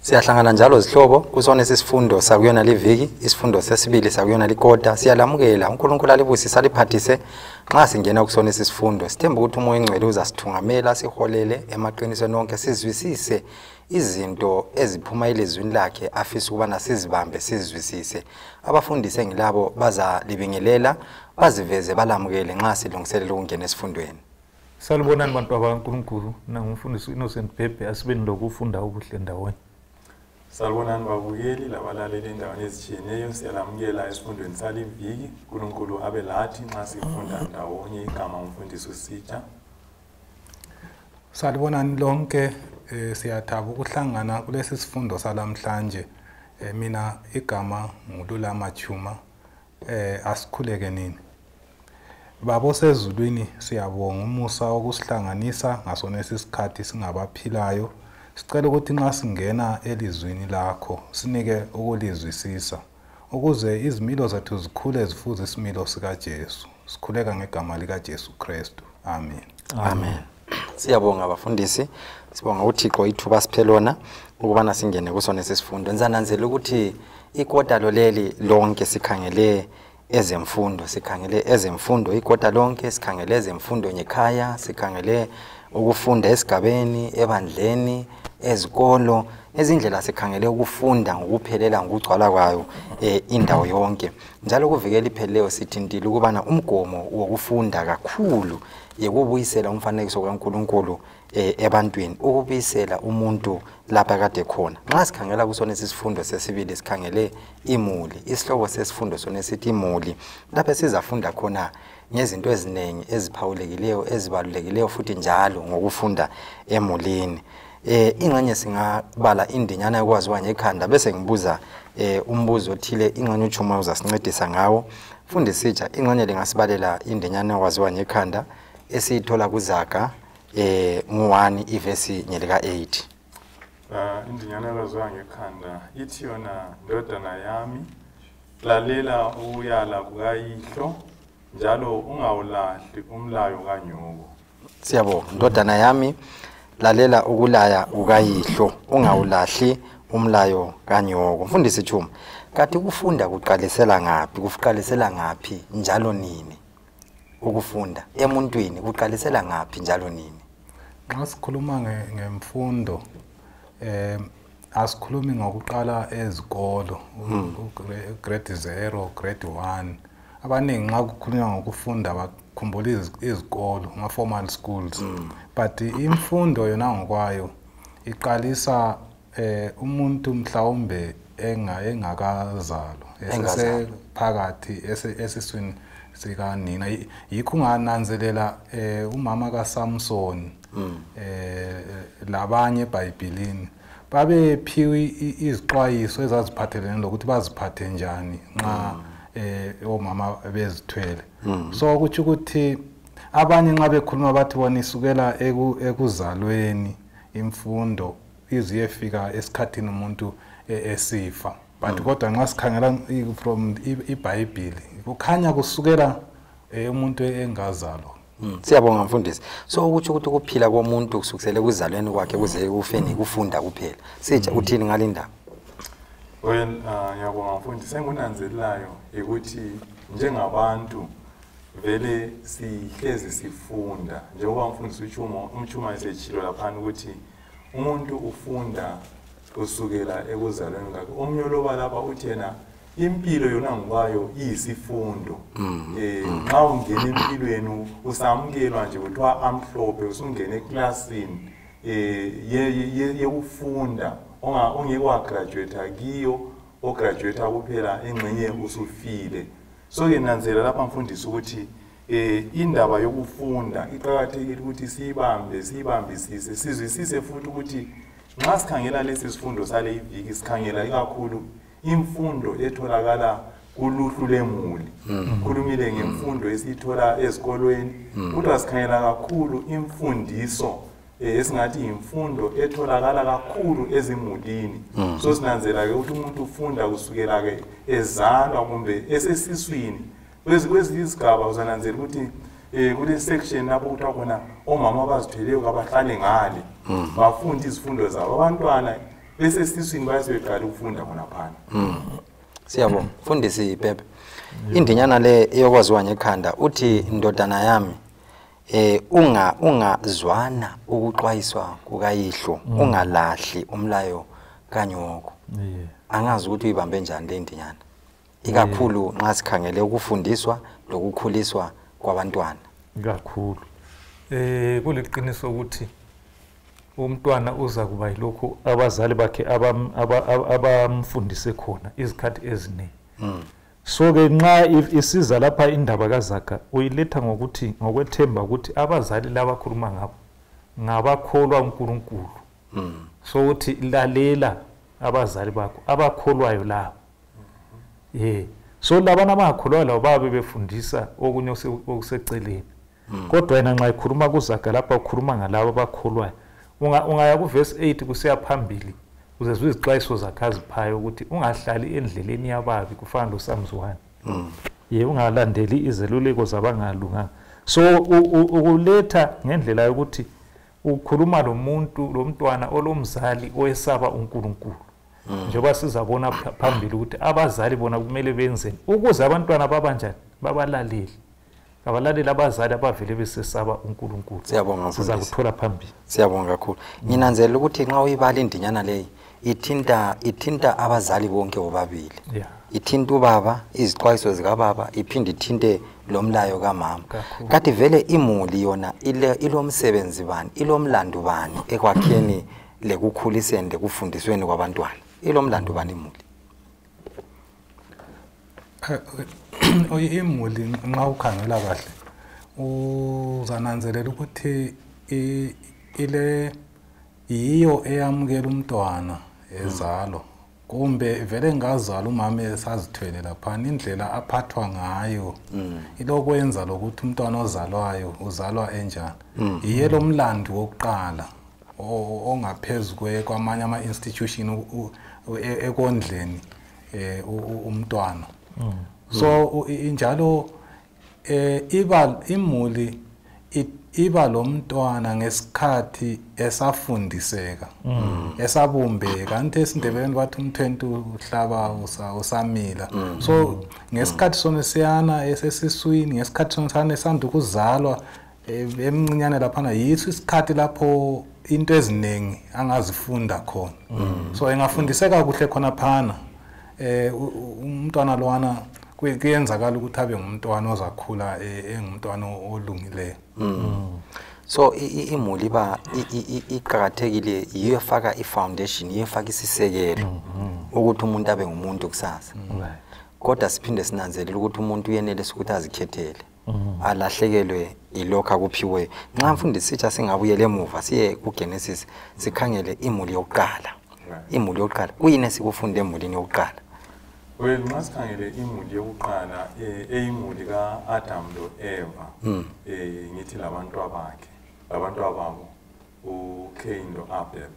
Siyahlangana njalo zihlobo kusona isifundo sakuyona liviki, isifundo sesibili sakuyona likota. Siyalamukela uNkulunkulu alibusise aliphathise nxa singena kusona isifundo. Sithemba ukuthi uMoya oNgcwele uzasithungamela siholele emaqinisweni onke, sizwisise izinto eziphuma elizwini lakhe afisa ukubana sizibambe sizwisise. Abafundisi engilabo bazalibingelela baziveze balamukele nxa silungiselela ukungena esifundweni. Salibonani bantu abankulunkulu, nangumfundisi Innocent Bhebhe, asibeni lokufunda okuhle ndawonye. Salibonani babukeli labalaleli endaweni ezitshiyeneyo, siyalamukela esifundweni saliviki. uNkulunkulu abe lathi nxa sifunda ndawonye. Igama umfundisi uSitsha. Salibonani lonke, siyathaba ukuhlangana kulesi sifundo salamhlanje. Mina igama nguLulama Chuma. Asikhuleke nini. Baba osezulwini, siyabonga umusa wokusihlanganisa ngasona isikhathi singabaphilayo. Sicela ukuthi nxa singena elizwini lakho sinike ukulizwisisa ukuze izimilo zethu zikhule zifuze isimilo sikaJesu. Sikhuleka ngegama likaJesu Kristu. Amen. Amen. Siyabonga abafundisi, sibonga uThixo ithuba siphe lona ukubana singene kusona isifundo. Nizananzela ukuthi ikota leli lonke sikhangele ezemfundo, sikhangele ezemfundo ikota lonke, sikhangele ezemfundo ngekhaya, sikhangele ukufunda esigabeni, ebandleni, ezikolo, ezindlela sikhangele ukufunda ngokuphelela ngokugcwala kwayo indawo yonke. Njalo kuvikela ipheleleyo sithintile ukubana umgomo wokufunda kakhulu yikubuyisela umfanekiso kaNkulunkulu ebantwini, ukubuyisela umuntu lapha kade khona. Nxa sikhangela kusona isifundo sesibili sikhangele imuli. Isihloko sesifundo sona sithi imuli, lapha sizafunda khona ngezinto eziningi eziphawulekileyo ezibalulekileyo futhi njalo ngokufunda emulini. Ingxenye singabala indinyana yokwaziwa ngekhanda bese ngibuza umbuzo othile, ingxenye uChuma uzasincedisa ngawo. Fundisitsha, ingxenye lingasibalela indinyana yokwaziwa ngekhanda esiyithola kuZaga ngu-1 ivesi nyelika 8. Indinyana yokwaziwa ngekhanda ithi yona, ndodana yami, lalela ukuyala kukayihlo njalo ungawulahli umlayo kanyoko. Siyabonga. Ndodana yami, lalela ukulaya kukayihlo, ungawulahli umlayo kanyoko. Mfundisi Chuma, kathi ukufunda kuqalisela ngaphi? Kuqalisela ngaphi njalo nini? Ukufunda emuntwini kuqalisela ngaphi njalo nini? Nxa sikhuluma ngemfundo, asikhulumi ngokuqala ezikolo, grade 0, grade 1. Abaningi nxa kukhulunywa ngokufunda bakhumbula izikolo, ama-formal schools. But imfundo yona ngokwayo iqalisa umuntu mhlawumbe engakazalwa, esephakathi esiswini sikanina. Yikho ungananzelela umama kaSamson labanye eBhayibhelini babephiwe izixwayiso ezaziphathelene lokuthi baziphathe njani nxa omama bezithwele. So kutsho ukuthi abanye nxa bekhuluma bathi bona isukela ekuzalweni imfundo iziyefika esikhathini umuntu esifa. But kodwa nxa sikhangela from iBhayibheli kukhanya kusukela umuntu engazalwa. Siyabonga mfundisi. So ukuthi ukuphila komuntu kusukisele ekuzalweni kwakhe kuze kufeni kufunda kuphela. Sitsha uthini ngalindaba? Well, ngiyabonga mfundisi. Engikunanzelelayo ukuthi njengabantu vele sihlezi sifunda, njengoba umfundisi uMchuma esetshilo laphana ukuthi umuntu ufunda kusukela ekuzalweni kwakhe. Omunye oloba lapha uthi yena impilo yona ngokwayo iyisifundo. Nxa ungena empilweni usamukelwa nje kuthiwa amhlophe, usungena eklasini yokufunda ongeke wagraduate kiyo, ograduate kuphela engxenye usufile. So ke nanzela lapha mfundisi ukuthi indaba yokufunda iqakathekile ukuthi siyibambe, siyibambisise, sizwisise futhi ukuthi nxa sikhangela lesi sifundo sale iviki sikhangela ikakhulu imfundo etholakala kuluhlu lemuli. Khulumile ngemfundo esiyithola ezikolweni, kodwa sikhangela kakhulu imfundiso esingathi imfundo etholakala kakhulu ezimulini. So sinanzela ke ukuthi umuntu ufunda kusukela ke ezalwa kumbe esesiswini. Kwezinye izigaba uzananzela ukuthi kule section lapho kuthiwa khona omama abazithweleyo kabahlale ngale bafunde izifundo zabo. Abantwana Bese esiswini bayasebeqala ukufunda khonaphana. Siyabonga mfundisi Pepe. Indinyana le eyokwaziwa ngekhanda uthi ndodana yami ungazwana ukuxwayiswa kukayihlo, ungalahli umlayo kanyoko. Angazi ukuthi uyibambe njani le ndinyana, ikakhulu nxa sikhangele ukufundiswa lokukhuliswa kwabantwana. Kakhulu. Kuliqiniso ukuthi umntwana uza kuba yilokhu abazali bakhe abamfundise khona izikhathi eziningi. So ke nxa isiza lapha indaba kaZaga uyiletha ngokuthi ngokwethemba ukuthi abazali laba khuluma ngabo ngabakholwa uNkulunkulu. So uthi lalela abazali bakho abakholwayo labo. So labana abangakholwayo labo babe befundisa okunye okuseceleni. Kodwa yena nxa ekhuluma kuZaga lapha ukhuluma ngalabo abakholwayo. Ungaya kuverse 8 kusiya phambili uzezwa izixwayiso zakhe aziphayo ukuthi ungahlali endleleni yababi kufana noPsalms 1. Ungalandeli izeluleko zabangalunganga. So ukuletha ngendlela yokuthi ukhuluma lomuntu lomntwana olomzali oyesaba uNkulunkulu. Njengoba sizabona phambili ukuthi abazali bona kumele benzeni ukuze abantwana babanjani babalalele. Abalaleli abazali abavele besesaba uNkulunkulu. Siyabonga mfundisi. Sizakuthola phambili. Siyabonga kakhulu. Nginanzelela ukuthi nxa uyibala indinyana leyi ithinta abazali bonke bobabili. Ithinta ubaba, izixwayiso zikababa, iphinde ithinte lomlayo kamama. Kanti vele imuli yona ilomsebenzi bani, ilomlando bani ekwakheni lekukhuliseni lekufundisweni kwabantwana. Ilomlando bani imuli? Imuli nxa ukhangela kahle uzananzelela ukuthi ile yiyo eyamukela umntwana ezalo, kumbe vele ngazalwa umama esazithwele laphana, indlela aphathwa ngayo ilokwenza lokuthi umntwana ozalwayo uzalwa enjani. Yiye lo mlando wokuqala ongaphezu kwamanye ama-institution ekondleni umntwana. So injalo iba imuli iba lomntwana ngesikhathi esafundiseka, esabumbeka. Anti esiNdebeleni bathi umthwentwe uhlaba usamila. So ngesikhathi sona siyana esesiswini, ngesikhathi sona esanda ukuzalwa emncinyane laphana, yiso isikhathi lapho into eziningi angazifunda khona. So engafundiseka kuhle khona phana, umntwana lwana kuyenzakala ukuthi abe ngumntwana ozakhula engumntwana olungileyo. So imuli iba iqakathekile, yiyo efaka i-foundation, yiyo efaka isisekelo ukuthi umuntu abe ngumuntu kusasa. Kodwa siphinde sinanzelele ukuthi umuntu uyenelisa ukuthi azikhethele, alahlekelwe ilokho akuphiwe. Nxa mfundisi sitsha singabuyela emuva siye kuGenesis sikhangele imuli yokuqala. Imuli yokuqala kuyini esikufunde emulini yokuqala? Well, nxa sikhangele imuli yokuqala eyimuli ka-Adam lo-Eva, ngithi labantwabakhe, labantwababo uCain lo-Abel.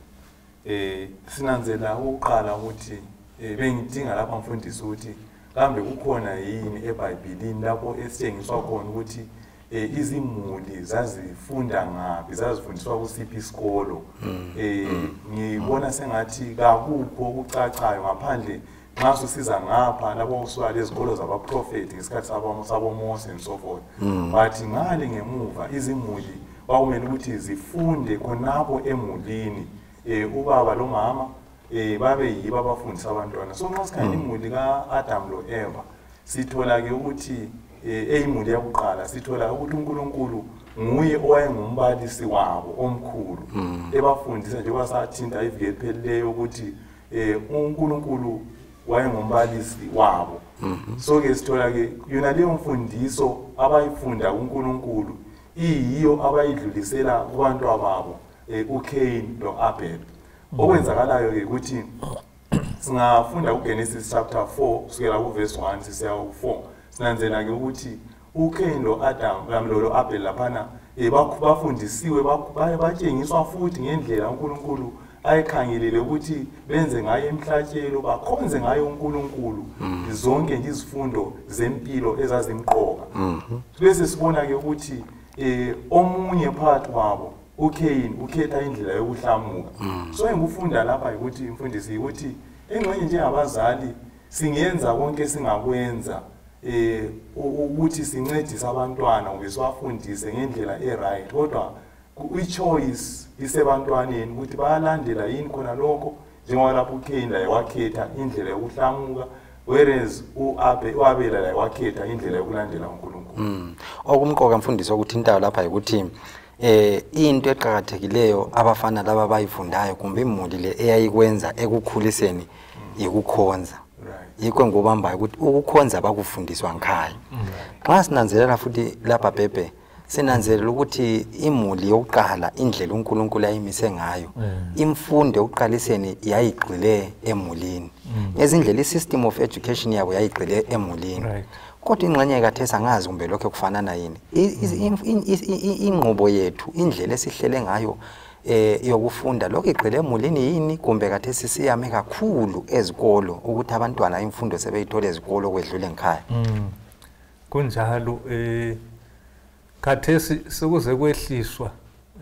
Sinanzela ukuqala ukuthi bengidinga lapha mfundisi ukuthi kambe kukhona yini eBhayibhelini lapho esitshengiswa khona ukuthi izimuli zazifunda ngaphi, zazifundiswa kusiphi isikolo. Ngibona sengathi kakukho okucacayo ngaphandle nxa susiza ngapha lapho kusuka lezikolo zabaprofethi ngesikhathi saboMose and so forth. But ngale ngemuva izimuli kwakumele ukuthi zifunde khonapho emulini, ubaba lomama babe yibo abafundisa abantwana. So nxa sikhangela imuli ka-Adam lo-Eva sithola ke ukuthi eyimuli yakuqala, sithola ukuthi uNkulunkulu nguye owayengumbalisi wabo omkhulu, ebafundisa njengoba sathinta iviki ephelileyo ukuthi uNkulunkulu wayengumbalisi wabo. So ke sithola ke yona leyo mfundiso abayifunda kuNkulunkulu iyiyo abayidlulisela kubantu ababo, uCain lo-Abel. Okwenzakalayo ke ukuthi singafunda kuGenesis chapter 4 kusukela kuverse 1 sisiya ku4, sinanzela ke ukuthi uCain lo-Adam lo-Abel laphana bafundisiwe, batshengiswa futhi ngendlela uNkulunkulu ayikhangelele ukuthi benze ngayo emhlatshelo, bakhonze ngayo uNkulunkulu, zonke nje izifundo zempilo ezazimqoka. Bese sibona ke ukuthi omunye phakathi kwabo uCain ukhetha indlela yokuhlamuka. So engikufunda lapha ukuthi mfundisi ukuthi engxenye njengabazali singenza konke singakwenza ukuthi sincedise abantwana kumbe siwafundise ngendlela e-right, kodwa i-choice isebantwaneni ukuthi bayalandela yini khona lokho, njengoba lapho uCain laye wakhetha indlela yokuhlamuka, whereas uAbela laye wakhetha indlela yokulandela uNkulunkulu. Okumqoka mfundisi okuthintayo lapha ukuthi into eqhakathekileyo abafana laba bayifundayo kumbe imuli le eyayikwenza ekukhuliseni ikukhonza. Yikho ngobambayo ukuthi ukukhonza bakufundiswa ngikhaya. Xa sinanzelela futhi lapha Bhebhe, sinanzelela ukuthi imuli yokuqala indlela uNkulunkulu ayimise ngayo, imfundo yokuqaliseni yayigxile emulini. Ngezindlela i-system of education yabo yayigxile emulini. Kodwa ingxenye kathesi angazi kumbe lokho kufanana yini. Ingqubo yethu, indlela esihlele ngayo yokufunda lokho igxile emulini yini, kumbe kathesi siyame kakhulu ezikolo ukuthi abantwana imfundo sebeyithola ezikolo kwedlule ngikhaya. Kunjalo khathesi sekuze kwehliswa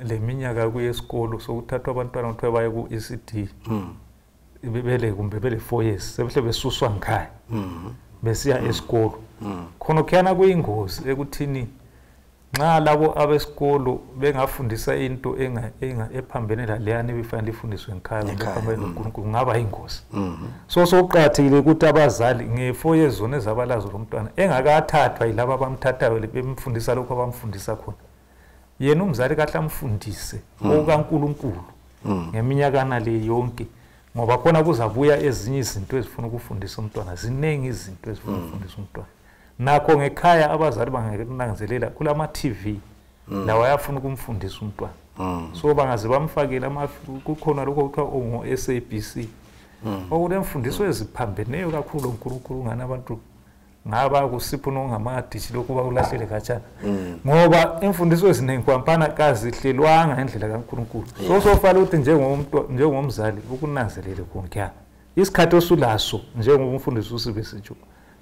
leminyaka kuyesikolo, sokuthathwa abantwana kuthiwa baye ku-ECD bele kumbe bele 4 years sebehle besuswa ngikhaya besiya esikolo. Khona khuyana kuyingozi ekuthini nxa labo abesikolo bengafundisa into ephambene laleyana ebifanele ifundiswe ngikhaya ephambene noNkulunkulu, kungaba yingozi. So sokuqakathekile ukuthi abazali nge-4 years zona ezabalazo lo mntwana engakathathwa yilaba abamthathayo bemfundisa lokho abamfundisa khona, yena umzali kahle amfundise okaNkulunkulu ngeminyakana le yonke, ngoba khona kuzabuya ezinye izinto ezifuna ukufundisa umntwana. Ziningi izinto ezifuna ukufundisa umntwana. Nakho ngekhaya abazali bangakunanzelela kulama TV lawa ayafuna ukumfundisa umntwana. So bangaze bamfakele kukhona lokho kuthiwa ngo-SABC okulemfundiso eziphambeneyo kakhulu uNkulunkulu ngani abantu ngaba kusipho nongamadishi lokhu bakulahlele khatshana, ngoba imfundiso eziningi kwampana kazihlelwanga ngendlela kaNkulunkulu. So sofala ukuthi njengomzali ukunanzelele konke isikhathi osulaso njengomfundisi usibesitsho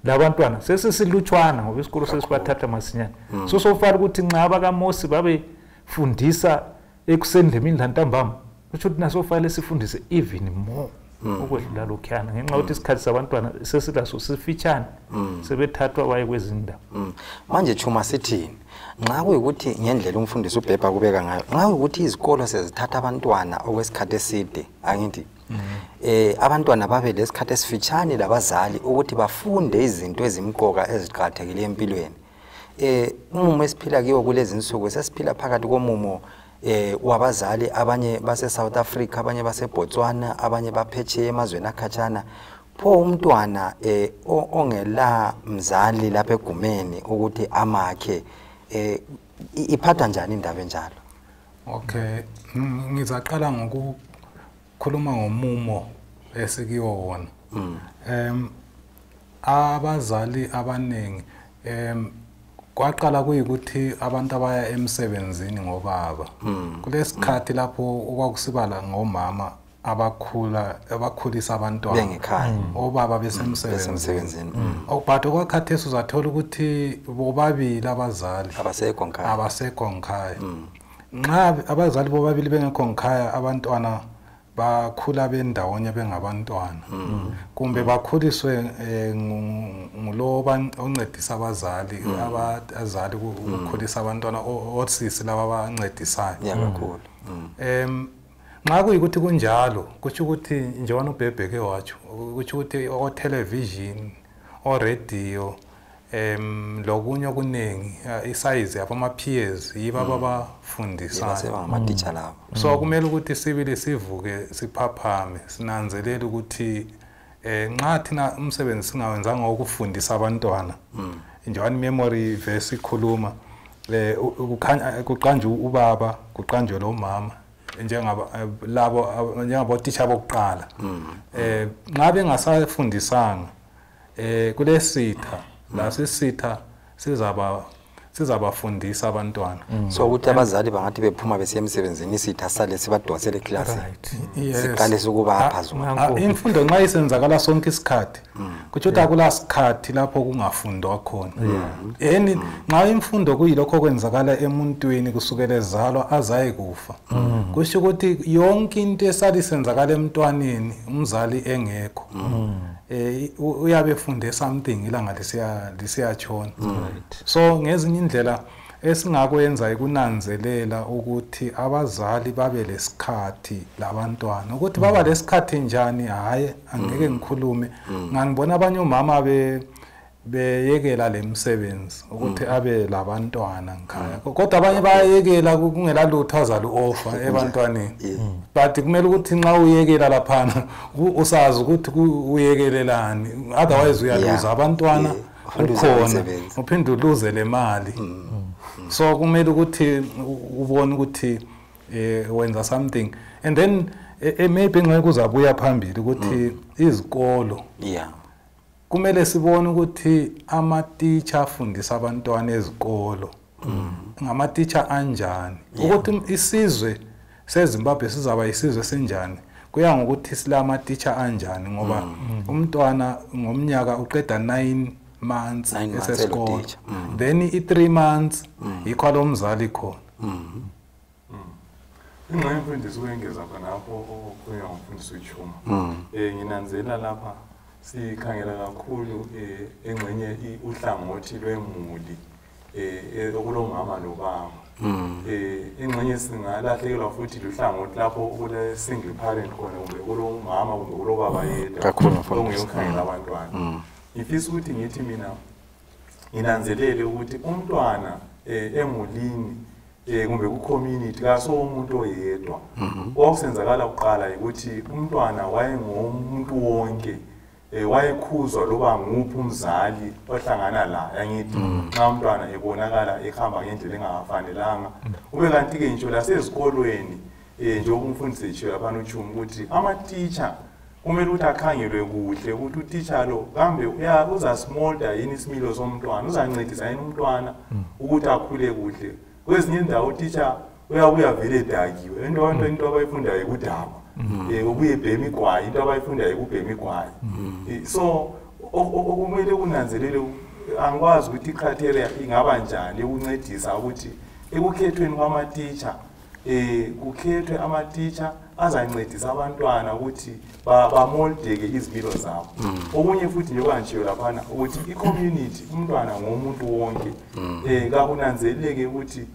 labantwana sesisilutshwana ngoba isikolo sesibathatha masinyane. So sofala ukuthi nxa abakaMosi babefundisa ekuseni lemini lantambama, kusho ukuthi nasofale sifundise even more ukwedlula lokhuyana, ngenxa yokuthi isikhathi sabantwana sesilaso sifitshane, sebethathwa baye kwezindawo. Manje Chuma sithini nxa kuyikuthi ngendlela umfundisi uBhebha kubeka ngayo, nxa kuyikuthi izikolo sezithatha abantwana okwesikhathi eside, angithi abantwana babe lesikhathi esifitshane labazali ukuthi bafunde izinto ezimqoka eziqakathekileyo empilweni. Umumo esiphila kiwo kulezi insuku, sesiphila phakathi komumo wabazali abanye base South Africa, abanye base Botswana, abanye baphetshe emazweni akhatshana. Pho umntwana ongela mzali lapha egumeni ukuthi amakhe, iphatha njani indaba enjalo? Okay, ngizaqala ngokukhuluma ngomumo esikiwo wona. Abazali abaningi kwaqala kuyikuthi abantu abaya emsebenzini ngobaba. Kulesikhathi lapho okwakusibala ngomama abakhulisa abantwana obaba besemsebenzini. But okwakhathesi uzathola ukuthi bobabili abazali abasekho ngikhaya. Nxa abazali bobabili bengekho ngikhaya, abantwana bakhula bendawonye bengabantwana, kumbe bakhuliswe ngulo oncedisa abazali, abazali ukukhulisa abantwana, osisi laba abancedisayo kakhulu. Nxa kuyikuthi kunjalo, kutsho ukuthi njengoba uBhebheke watsho, kutsho ukuthi o-television, o-radio, lokunye okuningi, isayizi yabo ama-peers yibo ababafundisayo, ngamatitsha labo. So kumele ukuthi sibili sivuke siphaphame, sinanzelele ukuthi nxa thina umsebenzi singawenzanga wokufundisa abantwana, njengoba memory verse ikhuluma, kuqanjwe ubaba, kuqanjwe lo mama njengaba labo njengabotitsha bokuqala. Nxa bengasafundisanga, kulesitha la sisitha Sizabafundisa abantwana. So ukuthi abazali bangathi bephuma besiya emsebenzini isitha sale sibadonsele eklasini. Siqale ukubapha zona. Imfundo nxa isenzakala sonke isikhathi kutsho ukuthi akula sikhathi lapho kungafundwa khona. Yeni nxa imfundo kuyilokho okwenzakala emuntwini kusukela ezalwa azaye kufa. Kusho ukuthi yonke into esalisenzakala emntwaneni umzali engekho. Uyabe efunde something ilanga lisiyatshona. So ngezinye indlela esingakwenza ikunanzelela ukuthi abazali babe lesikhathi labantwana. Ukuthi baba lesikhathi njani, hayi angeke ngikhulume. Ngangibona abanye omama beyekela lemsebenzi ukuthi abe labantwana ngikhaya. Kodwa abanye bayayekela kungela lutho azali offer ebantwaneni. But kumele ukuthi nxa uyekela laphana usazi ukuthi uyekelelani, otherwise uyaluza abantwana ukhona uphinde uluze le mali. So kumele ukuthi ubone ukuthi wenza something, and then maybe ngeke kuzabuya phambili ukuthi izikolo kumele sibone ukuthi ama-teacher afundisa abantwana ezikolo ngama-teacher anjani, ukuthi isizwe seZimbabwe sizaba isizwe sinjani kuya ngokuthi silama-teacher anjani, ngoba umntwana ngomnyaka uqeda 9 months esesikolo, then i-3 months yikho lo mzali khona. Ingxenye mfundisi ukwengeza khonapho okhulunywa ngumfundisi uChuma, nginanzelela lapha sikhangela kakhulu engxenye uhlangothi lwemuli okulomama nobaba. Engxenye singalahlekelwa futhi luhlangothi lapho okule single parent khona, kumbe kulomama kumbe kulobaba yedwa onguye abantwana. Ngifisa ukuthi ngithi mina nginanzelele ukuthi umntwana emulini kumbe ku-community kaso umuntu oyedwa. Okwakusenzakala kuqala ukuthi umntwana wayengumuntu wonke, wayekhuzwa loba nguphi umzali ohlangana la, angithi nxa umntwana ebonakala ehamba ngendlela engafanelanga. Ube kanti-ke ngisho lasezikolweni njengoba umfundisi eshiyo laphana uChuma ukuthi ama-teacher kumele ukuthi akhangelwe kuhle, ukuthi utitsha lo kambe uzasimolda yini isimilo somntwana, uzancedisa yini umntwana ukuthi akhule kuhle. Kwezinye indawo utitsha uyabuya vele edakiwe, into abayifundayo yikudakwa, ubuye ebhema igwayi, into abayifundayo yikubhema igwayi. So okumele kunanzelele, angikwazi ukuthi i-criteria ingaba njani yokuncedisa ukuthi ekukhethweni kwamatitsha kukhethwe amatitsha azancedisa abantwana ukuthi bamoldeke izimilo zabo. Okunye futhi njengoba ngishiyo laphana ukuthi i-community umntwana ngomuntu wonke, kakunanzeleke ukuthi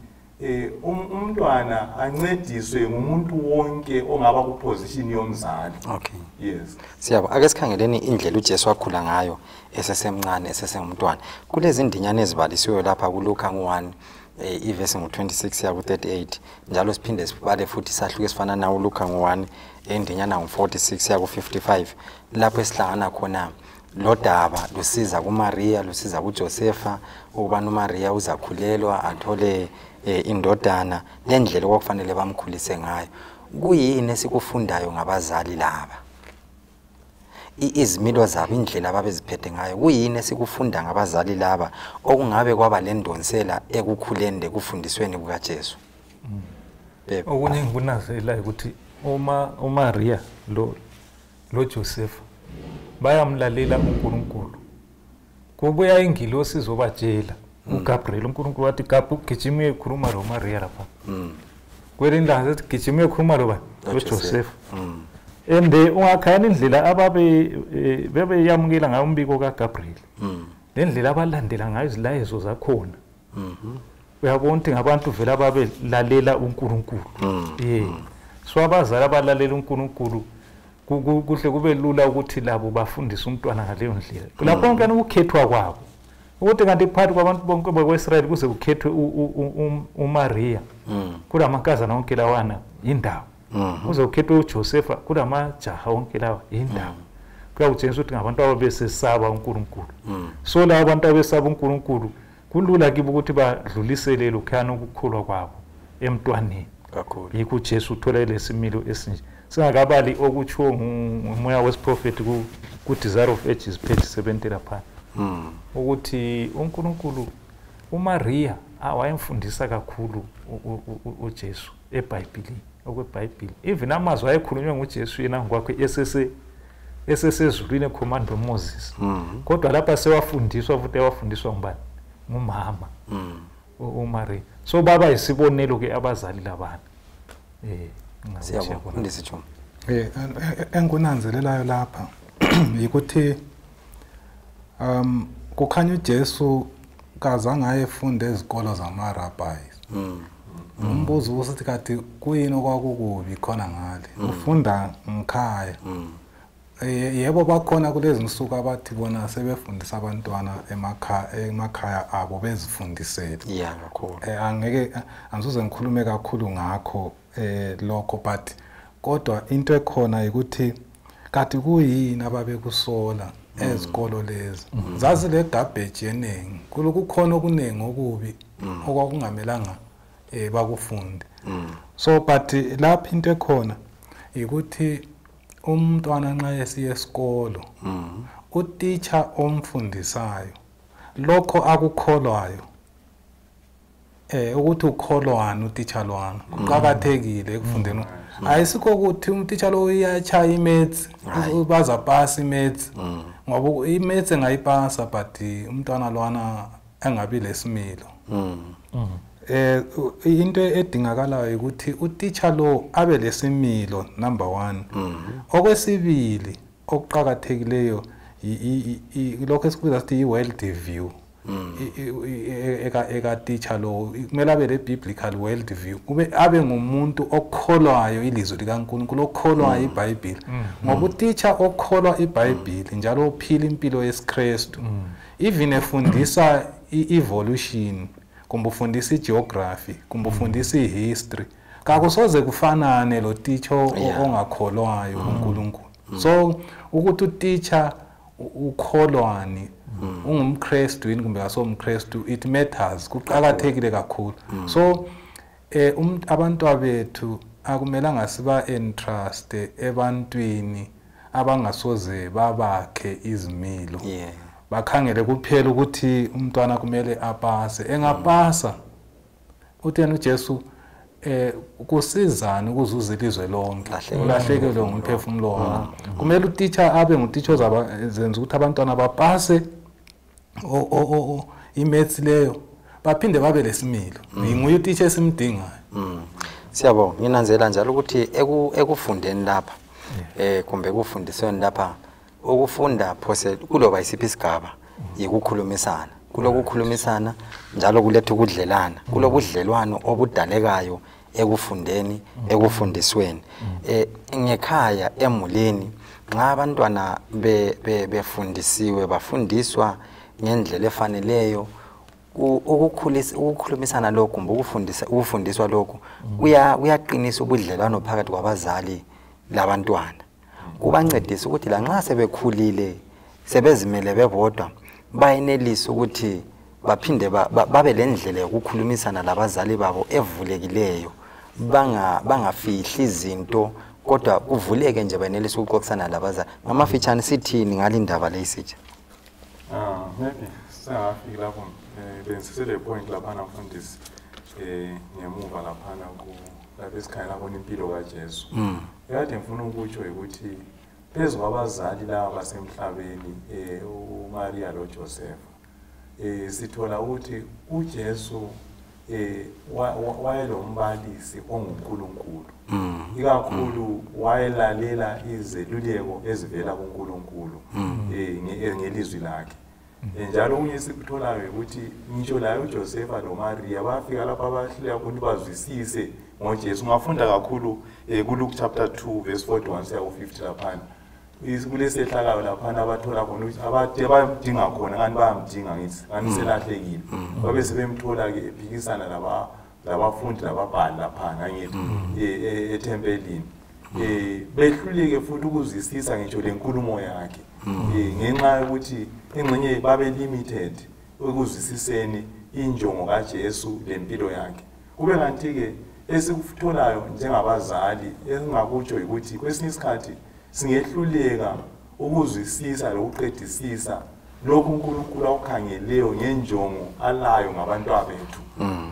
umntwana ancediswe ngumuntu wonke ongaba ku-position yomzali. Okay. Yes. Siyabo, ake sikhangeleni indlela uJesu akhula ngayo esesemncane esesengumntwana. Kulezi ndinyana ezibalisiweyo lapha kuLuka 1 ivesi ngo-26 ya ku-38, njalo siphinde sibale futhi sahluke esifana nawo uLuka ngo-1 endinyana ngo-46 ya ku-55, lapho esihlangana khona lodaba lusiza kuMaria lusiza kuJosefa ukubana uMaria uzakhulelwa athole indodana, lendlela okwakufanele bamkhulise ngayo. Kuyini esikufundayo ngabazali laba? Izimilo zabo, indlela ababeziphethe ngayo, kuyini esikufunda ngabazali laba okungabe kwaba lendonsela ekukhuleni lekufundisweni kukaJesu? Okunye engikunazelayo ukuthi uMaria lo Joseph bayamlalela uNkulunkulu. Kubuya ingilosi izobatshela uGabriel, uNkulunkulu wathi Gabriel gijima uyekhuluma lo Maria lapha. Kwelinye ilanga sethi gijima uyekhuluma lo Joseph. And ungakhayana indlela ababe bebeyamukela ngayo umbiko kaGabriel, lendlela abalandela ngayo izilayezo zakhona, uyabona ukuthi ngabantu vele ababelalela uNkulunkulu. So abazali abalalela uNkulunkulu kuhle kube lula ukuthi labo bafundise umntwana ngaleyo ndlela. Lapho konke ukukhethwa kwabo, ukuthi kanti phakathi kwabantu bonke bakwaIsrayeli kuze kukhethwe uMaria kulamankazana wonke lawana indawo, kuze kukhethwe uJosefa kulamajaha wonke lawa indawo. Kuyakutshengisa ukuthi ngabantu ababesesaba uNkulunkulu. So laba abantu abesaba uNkulunkulu kulula kibo ukuthi badlulisele lokhuyana ukukholwa kwabo emntwaneni. Yikho uJesu uthola lesimilo esinje. Singakabali okutshiwo ngumoya wesiprofethi ku-Desire of Ages page 70 lapha, ukuthi uNkulunkulu uMaria Wayemfundisa kakhulu uJesu eBhayibhelini, okweBhayibheli. Even amazwi ayekhulunywe nguJesu yena ngokwakhe esesezulwini ekhomanda uMoses. Kodwa lapha sewafundiswa futhi ewafundiswa ngubani? Ngumama uMaria. So baba isibonelo ke abazali labana. Siyabonga mfundisi Chuma. Engikunanzelelayo lapha yikuthi kukhanya uJesu kazange ayefunda ezikolo zama-rabbis. Umbuzo usithi kade kuyini okwakukubi khona ngale? Ufunda ngikhaya. Yebo bakhona kulezi nsuku abathi bona sebefundisa abantwana emakhaya abo bezifundisele. Yeah, kakhulu. Angeke angisoze ngikhulume kakhulu ngakho lokho, but kodwa into ekhona ukuthi kade kuyini ababekusola ezikolo lezi. Zazile garbage eningi, kukhona okuningi okubi okwakungamelanga bakufunde. So but lapha into ekhona ukuthi umntwana nxa esiye esikolo utitsha omfundisayo lokho akukholwayo ukuthi ukholwani utitsha lwana kuqakathekile ekufundeni. Ayisikho ukuthi umtitsha lo uyachaya imaths bazapasa imaths, ngoba imaths engayipasa but umntwana lwana engabi lesimilo. Into edingakalayo ukuthi utitsha lo abe lesimilo number 1. Okwesibili okuqakathekileyo lokho esikubiza sithi i-world view eka teacher lo, kumele abe le biblical world view, kube abe ngumuntu okholwayo ilizwi likaNkulunkulu, okholwayo iBhayibheli. Ngoba utitsha okholwa iBhayibheli njalo ophila impilo yesiKristu, even efundisa i-evolution kumbe ufundisa igeography kumbe ufundisa ihistory, kakusoze kufanane lo teacher ongakholwayo kuNkulunkulu. So ukuthi utitsha ukholwani, ungumKristu yini kumbe asomKristu, it matters, kuqakathekile kakhulu. So abantu bethu akumelanga siba entrust ebantwini abangasoze babakhe izimilo. Bakhangele kuphela ukuthi umntwana kumele apase. Engapasa uthena uJesu kusizana ukuzuza ilizwe lonke ulahlekelwe ngumphefumulo wakho. Kumele utitsha abe ngutitsha ozabenza ukuthi abantwana bapase imaths leyo baphinde babe lesimilo. Nguye utitsha esimdingayo. Siyabonga. Nginanzela njalo ukuthi ekufundeni lapha kumbe ekufundisweni lapha, ukufunda phose kuloba isiphi isigaba yikukhulumisana. Kulokukhulumisana njalo kuletha ukudlelana, kulobudlelwano obudalekayo ekufundeni, ekufundisweni. Ngekhaya emulini nxa abantwana befundisiwe bafundiswa ngendlela efaneleyo, ukukhulumisana lokhu kumbe ukufundiswa lokhu kuyaqinisa ubudlelwano phakathi kwabazali labantwana. Kubancedisa ukuthi lanxa sebekhulile sebezimele bebodwa bayenelisa ukuthi baphinde babe lendlela yokukhulumisana labazali babo evulekileyo, bangafihli izinto kodwa kuvuleke nje bayenelisa ukuxoxisana labazali. Ngamafitshane sithini ngale indaba leyi sitsha? Maybe singafiki lapho bensisele point laphana mfundisi ngemuva laphana lapho esikhangela khona impilo kaJesu. Ekade ngifuna ukutsho ukuthi phezu kwabazali laba basemhlabeni uMaria loJoseph, sithola ukuthi uJesu wayelombalisi onguNkulunkulu. Ikakhulu wayelalela izeluleko ezivela kuNkulunkulu ngelizwi lakhe. Njalo okunye esikutholayo ukuthi ngitsho laye uJosepha loMaria bafika lapha abahluleka ukuthi bazwisise ngoJesu. Ungafunda kakhulu kuLuke chapter 2 verse 41 siya ku-50 laphana. Kulesehlakalo laphana abathola khona ukuthi abade bayamdinga khona kanti bayamdinga ngithi kanti selahlekile. Babe sebemthola-ke ephikisana labafundi lababhali laphana ngithi ethempelini. Behluleke futhi ukuzwisisa ngitsho le nkulumo yakhe ngenxa yokuthi ingxenye babe limited ekuzwisiseni injongo kaJesu lempilo yakhe. Kube kanti-ke esikutholayo njengabazali esingakutsho ukuthi kwesinye isikhathi singehluleka ukuzwisisa lokuqedisisa Lokhu uNkulunkulu awukhangeleyo ngenjongo alayo ngabantwana bethu.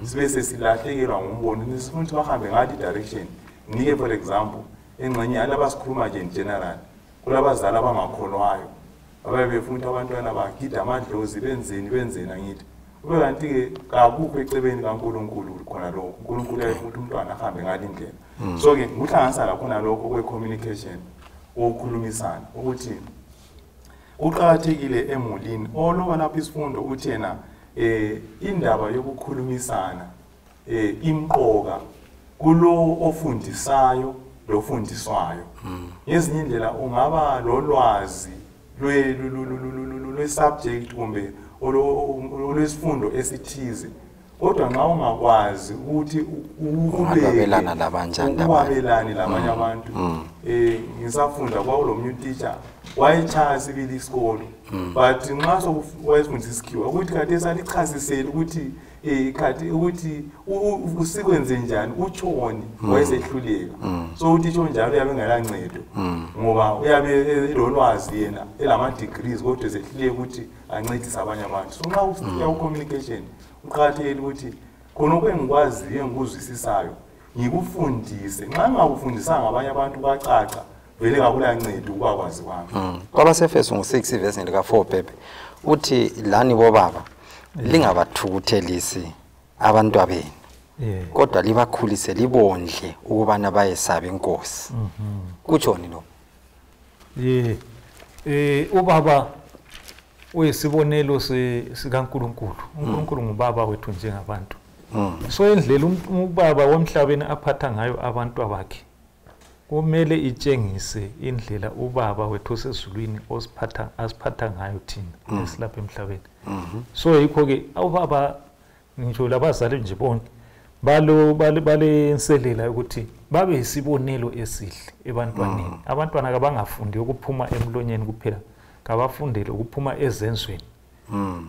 Sibe sesilahlekelwa ngumbono, sifuna ukuthi bahambe ngathi direction. Nike for example, engxenye alaba sikhuluma nje in general, kulabazali abangakholwayo ababe befuna ukuthi abantwana bagida amadlozi benzeni angithi. Kube kanti-ke kakukho ecebeni kaNkulunkulu khona lokho. uNkulunkulu uyafuna ukuthi umntwana ahambe ngale indlela. So-ke nguhlanganisa lakhona lokho kwe-communication, ukukhulumisana, ukuthi kuqakathekile emulini. Oloba lapho isifundo uthi yena indaba yokukhulumisana imqoka kulo ofundisayo lofundiswayo. Ngezinye indlela ungaba lolwazi lwe-subject kumbe olwesifundo esithize, kodwa nxa ungakwazi ukuthi ungabelana labanjani uwabelane labanye abantu. Ngisafunda kwakulomunye utitsha wayechaya sibili isikolo, but nxa wayefundisa isikhiwa ukuthi khathesi alichasisele ukuthi khathi ukuthi usikwenze njani, utshoni, wayesehluleka. So utitsha onjalo uyabe engelancedo ngoba uyabe elolwazi yena elama-degrees, kodwa esehluleka ukuthi ancedise abanye abantu. So nxa ufika ku-communication kuqakathekile ukuthi khonokho engikwaziyo engikuzwisisayo ngikufundise. Nxa ngingakufundisanga abanye abantu bacaca, vele kakulancedo ukubakwazi kwami. Kwabasefeso ngo-6 ivesi lika-4 Pepe uthi lani bobaba lingabathukuthelisi abantwabenu, kodwa libakhulise libondle ukubana bayesabe inkosi. Kutshoni lo? Ubaba uyisibonelo sikaNkulunkulu. uNkulunkulu ngubaba wethu njengabantu. So indlela ubaba womhlabeni aphatha ngayo abantu abakhe kumele itshengise indlela ubaba wethu osezulwini asiphatha ngayo thina esilapha emhlabeni. So yikho-ke ubaba ngisho labazali nje bonke balenselela ukuthi babe yisibonelo esihle ebantwaneni. Abantwana kabangafundi ukuphuma emlonyeni kuphela, kabafundele ukuphuma ezenzweni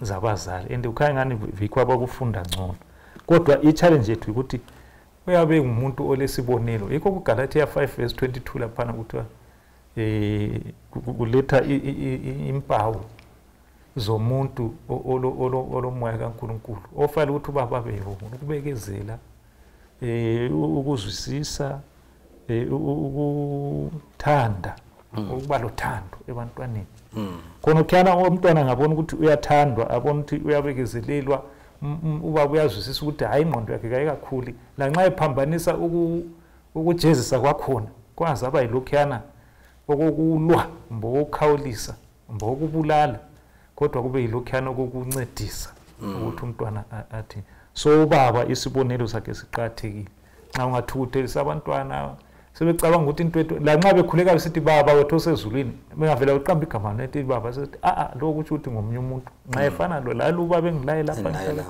zabazali. And ukhanya ngani vikho abakufunda ngcono. Kodwa i-challenge yethu ukuthi uyabe ngumuntu olesibonelo. Yikho kuGalatia 5 verse 22 laphana kuthiwa kuletha impawu zomuntu olomoya kaNkulunkulu ofanele ukuthi ubaba abe yiwo, ukubekezela, ukuzwisisa, ukuthanda, ukuba lothando ebantwaneni. Khona ukhana umntwana ngabona ukuthi uyathandwa, abona ukuthi uyabekezelelwa, ubaba uyazwisisa ukuthi hayi ingqondo yakhe kayikakhuli, lanxa ephambanisa ukujezisa kwakhona kwaze aba yilokhuyana okokulwa kumbe okokukhawulisa kumbe okubulala, kodwa kube yilokhuyana okokuncedisa ukuthi umntwana athi. So ubaba isibonelo sakhe siqakathekile. Nxa ungathukuthelisa abantwana sebecabanga ukuthi into ethu, lanxa bekhuleka besithi baba wethu osezulwini, bengavela uqamba igama lethi baba, sethi lo kutsho ukuthi ngomunye umuntu nxa efana lo lalo ubaba engilaye lapha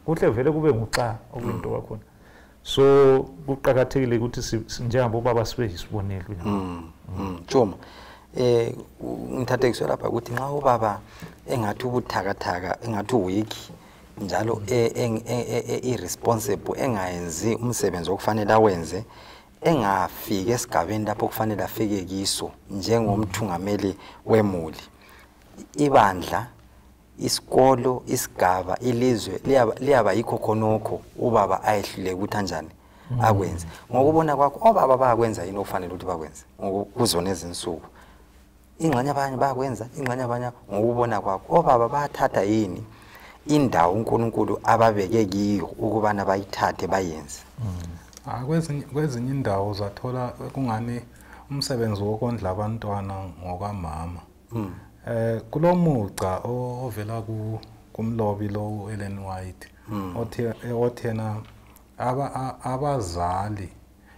kuhle vele kube nguxa okuyinto kwakhona. So kuqakathekile ukuthi njengabo baba sibe yisibonelo. Tshuma, ngithathekiswe lapha ukuthi nxa ubaba engathi ubuthakathaka, engathi weak njalo irresponsible, engayenzi umsebenzi okufanele awenze, engafiki esigabeni lapho kufanele afike kiso njengomthungameli wemuli, ibandla, isikolo, isigaba, ilizwe liyaba yikho khonokho ubaba ayehluleka ukuthi anjani akwenze. Ngokubona kwakho obaba bayakwenza yini okufanele ukuthi bakwenze kuzona ezinsuku? Ingxenye abanye bayakwenza, ingxenye abanye ngokubona kwakho obaba bayathatha yini indawo uNkulunkulu ababeke kiyo ukubana bayithathe bayenze? Kwezinye indawo uzathola kungani umsebenzi wokondla abantwana ngokamama. Kulomuca ovela kumlobi lo Ellen White othena abazali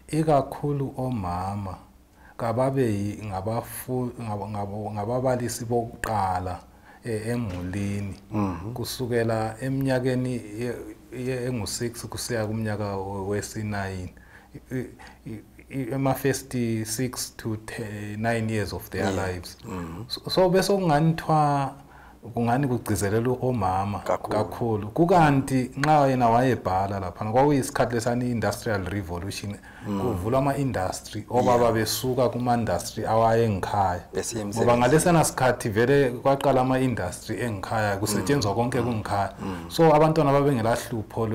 ikakhulu omama kababe ngababalisi bokuqala emulini kusukela eminyakeni engu-6 kusiya kumnyaka wesi-9, ema-first 6 to 9 years of their lives. So bese kunganithwa Kungani kugcizelela omama kakhulu kukanti nxa yena wayebhala lapha kwakuyisikhathi lesani industrial revolution kuvulwa ama industry obaba besuka kuma industry awayengikhaya ngoba ngalesana sikhathi vele kwaqala ama industry engikhaya kusetshenzwa konke kungikhaya. So abantwana babengelahlupho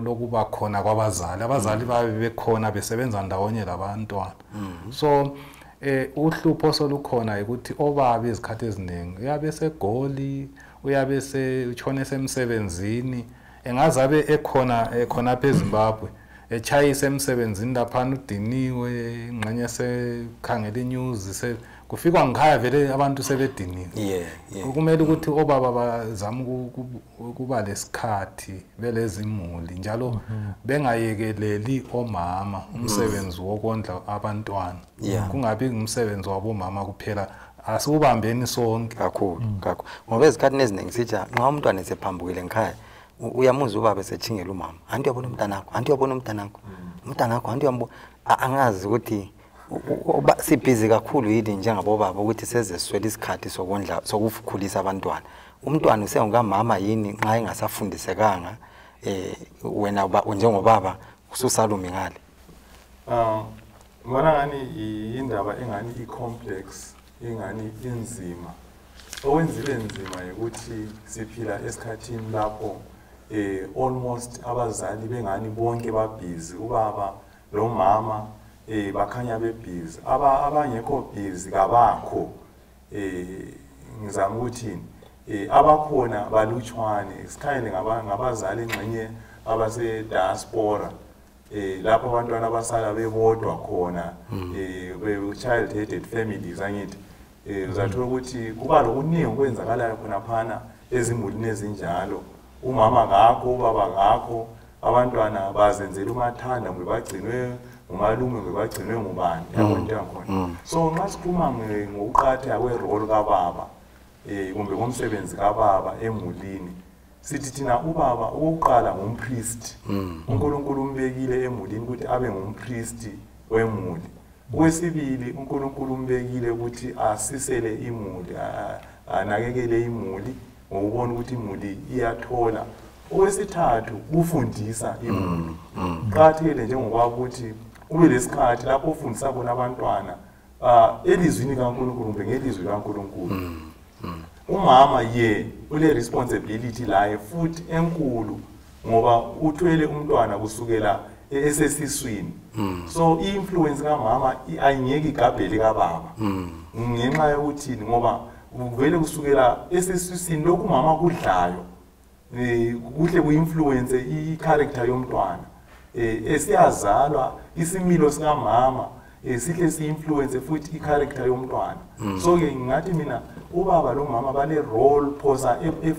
lokuba khona kwabazali, abazali babe bekhona besebenza ndawonye labantwana. So uhlupho solukhona ukuthi obaba izikhathi eziningi uyabe segoli, uyabe sechone semsebenzini, engazabe ekhona ekhona apha eZimbabwe echayisa emsebenzini lapha udiniwe ingxenye sekhangela inews kufikwa ngikhaya vele abantu sebediniwe. Kumele ukuthi obaba bazame ukuba lesikhathi belezimuli njalo bengayekeleli omama umsebenzi wokondla abantwana. Kungabi ngumsebenzi wabomama kuphela, asiubambeni sonke kakhulu kakhulu ngoba ezikhathini eziningi sithi nxa umntwana esephambukile ngikhaya uyamuzwa ubaba esechingela umama, anti uyabona umntanakho, anti uyabona umntanakho, umntanakho anti uyambona. Angazi ukuthi sibhizi kakhulu yini njengabobaba ukuthi sezeswele isikhathi sokondla sokukhulisa abantwana. Umntwana usengukamama yini nxa engasafundisekanga wena njengobaba ususalumi ngale? Ngibona ngani indaba engani i-complex, engani inzima. Okwenzile nzima ukuthi siphila esikhathini lapho almost abazali bengani bonke babhizi, ubaba nomama bakhanya bebhizi, abangekho bhizi kabakho. Ngizama ukuthi abakhona balutshwane, sikhayele ngabazali ingxenye abase diaspora lapho abantwana abasala bebodwa khona, child headed families angithi uzathola ukuthi kuba lokuningi okwenzakalayo khonaphana ezimulini ezinjalo. Umama ngakho, ubaba ngakho, abantwana bazenzela umathanda kumbe bagcinwe ngumalume kumbe bagcinwe ngubani, yabo into yakhona. So nxa sikhuluma ngokuqakatheka kwe-role kababa kumbe komsebenzi kababa emulini, sithi thina ubaba okokuqala ngumpriest. uNkulunkulu umbekile emulini ukuthi abe ngumpriest wemuli. Okwesibili, uNkulunkulu umbekile ukuthi asisele imuli, anakekele imuli ngokubona ukuthi imuli iyathola. Okwesithathu, kufundisa imuli. Kuqakathekile njengoba ukuthi kube lesikhathi lapho ufundisa khona abantwana elizwini kaNkulunkulu kumbe ngelizwi kaNkulunkulu. Umama ye ule responsibility laye futhi enkulu ngoba uthwele umntwana kusukela esesiswini. So i-influence kamama ayingeke igabhele kababa ngenxa yokuthi ngoba vele kusukela esesiswini lokhu umama kudlayo kuhle ku-influence i-character yomntwana. Esiyazalwa isimilo sikamama sihle si-influence futhi i-character yomntwana. So ke ngingathi mina ubaba lomama bale role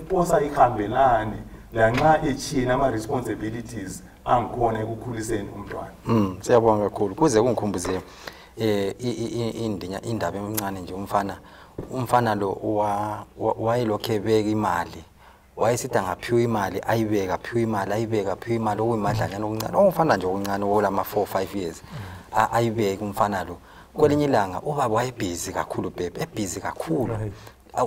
phosa ihambelane lanxa etshiyene ama-responsibilities angikhona ekukhuliseni umntwana. Siyabonga kakhulu. Kuze kungikhumbuze indaba encane nje. Umfana lo wayelokhu ebeka imali, wayesithi angaphiwa imali ayibeka, aphiwa imali ayibeka, aphiwa imali okuyimadlanyana okuncane, ongumfana nje okuncane olama 4 5 years ayibeke umfana lo. Kwelinye ilanga ubaba wayebhizi kakhulu, bebe ebhizi kakhulu,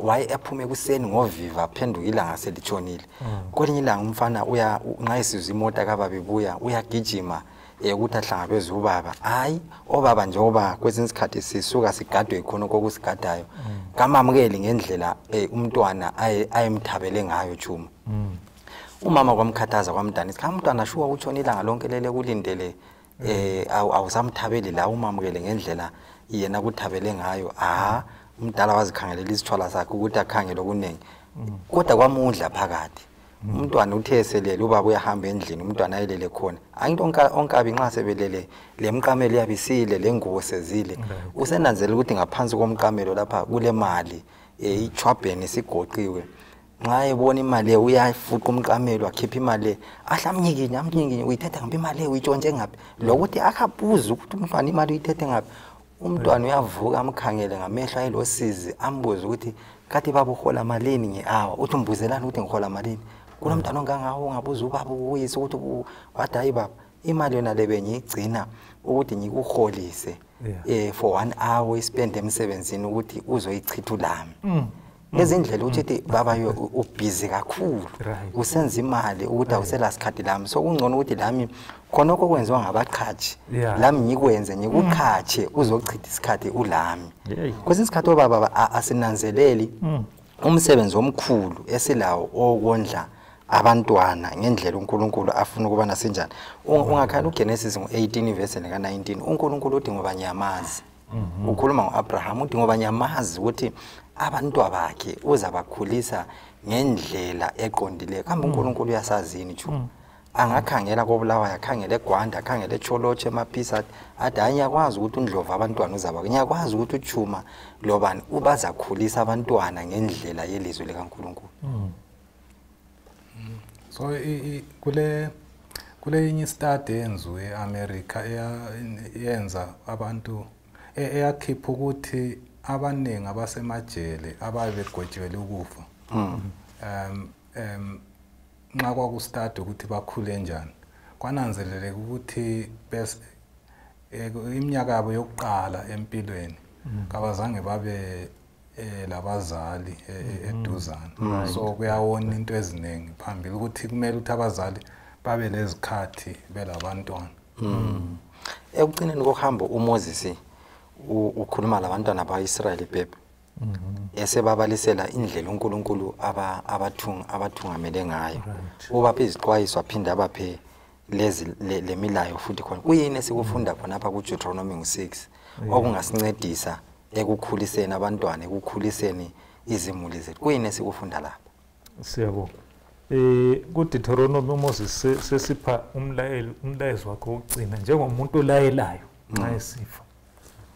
waye ephume ekuseni ngoviva aphenduka ilanga selitshonile. Kwelinye ilanga umfana uya nxa esizwa imota kababa ibuya uyagijima ukuthi ahlangabeze ubaba. Hayi obaba njengoba kwesinye isikhathi sisuka sigadwe khona kokusigadayo, kamamukeli ngendlela umntwana ayemthabele ngayo Chuma. Umama kwamkhathaza kwamdanisa, cha umntwana shuwa utshona ilanga lonke lele kulindele awusamthabeli la umamukele ngendlela yena kuthabele ngayo. Umdala wazikhangelela isithwala sakhe ukuthi akhangele okuningi, kodwa kwamudla phakathi. Umntwana uthe eselele ubaba uyahamba endlini, umntwana ayelele khona. Anginto onkabi nxa sebelele le mqamelo iyabisile, le ngubo sezile, usenanzela ukuthi ngaphansi komqamelo lapha kule mali ichwabheni sigoqiwe. Nxa ebona imali uyafuqa umqamelo akhipha imali, ahle amnyikinye amnyikinye, uyithethe ngaphi imali, uyitshontshe ngaphi, lokuthi akabuze ukuthi umntwana imali uyithethe ngaphi. Umntwana uyavuka amkhangele ngamehlo ayelosizi, ambuze ukuthi kathi baba uhola malini nge-hour, uthi umbuzelani ukuthi ngihola malini. Kunomntwana ongangawo ungabuza ubaba uyise ukuthi wathi hayi baba imali yona le bengiyigcina ukuthi ngikuholise for 1 hour ispend emsebenzini ukuthi uzoyichitha ulami. Lezindlela ukuthi baba ubhizi kakhulu usenza imali ukuthi awusela sikhathi lami, so kungcono ukuthi lami khonokho kwenziwa ngabaqhatshi lami ngikwenze ngikuqhatshe uzochitha isikhathi ulami. Kwesinye isikhathi obaba asinanzeleli umsebenzi omkhulu esilawo owokondla abantwana ngendlela uNkulunkulu afuna ukuba nasinjani. Ungakhala uGenesis ngo-18 verse ka-19, uNkulunkulu uthi ngoba ngiyamazi. Ukhuluma ngo-Abraham uthi ngoba ngiyamazi ukuthi abantwa bakhe uzabakhulisa ngendlela eqondileyo. Kambe uNkulunkulu uyasazini nje? Angakhangela koBulawayo, akhangele eGwanda, akhangele eTsholotsho, eMaphisa, athi hayi ngiyakwazi ukuthi uNdlovu abantwana uzaba, ngiyakwazi ukuthi uChuma lobani ubazakhulisa abantwana ngendlela yelizwi likaNkulunkulu. So kule inye study eyenziwe eAmerica eyenza abantu eyakhipha ukuthi abaningi abasemajele ababegwetshelwe ukufa nxa kwaku-study ukuthi bakhule njani, kwananzeleleka ukuthi iminyaka yabo yokuqala empilweni kabazange babe labazali eduzane. So kuyawona into eziningi phambili ukuthi kumele ukuthi abazali babe lezikhathi belabantwana. Ekugcineni kohambo uMoses ukhuluma labantwana ba-Israyeli bebe esebabalisela indlela uNkulunkulu abathungamele ngayo, ubaphe izixwayiso aphinde abaphe lezi lemilayo futhi khona. Kuyini esikufunda khonapha kuDeuteronomy 6 okungasincedisa ekukhuliseni abantwana, ekukhuliseni izimuli zethu? Kuyini esikufunda lapha? Siyabonga. KuDeuteronomy uMoses sesipha umlayezo wakhe wokugcina njengomuntu olayelayo nxa esifa